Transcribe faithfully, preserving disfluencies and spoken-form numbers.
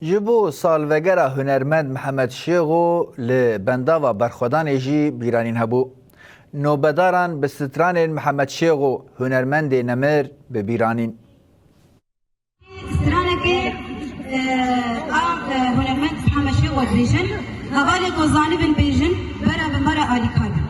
Ji bo salvegera hunermend Mihemed Şêxo li bendava berxwedanê jî bîranîn hebû. Nobedaran bi stranên Mihemed Şêxo, hunermendê nemir, bi bîranîn. Stranekê, e, a, e, hunermend Mihemed Şêxo dibêjin, hevalê ku zanibin bêjin, bera bi me re alîkar bin.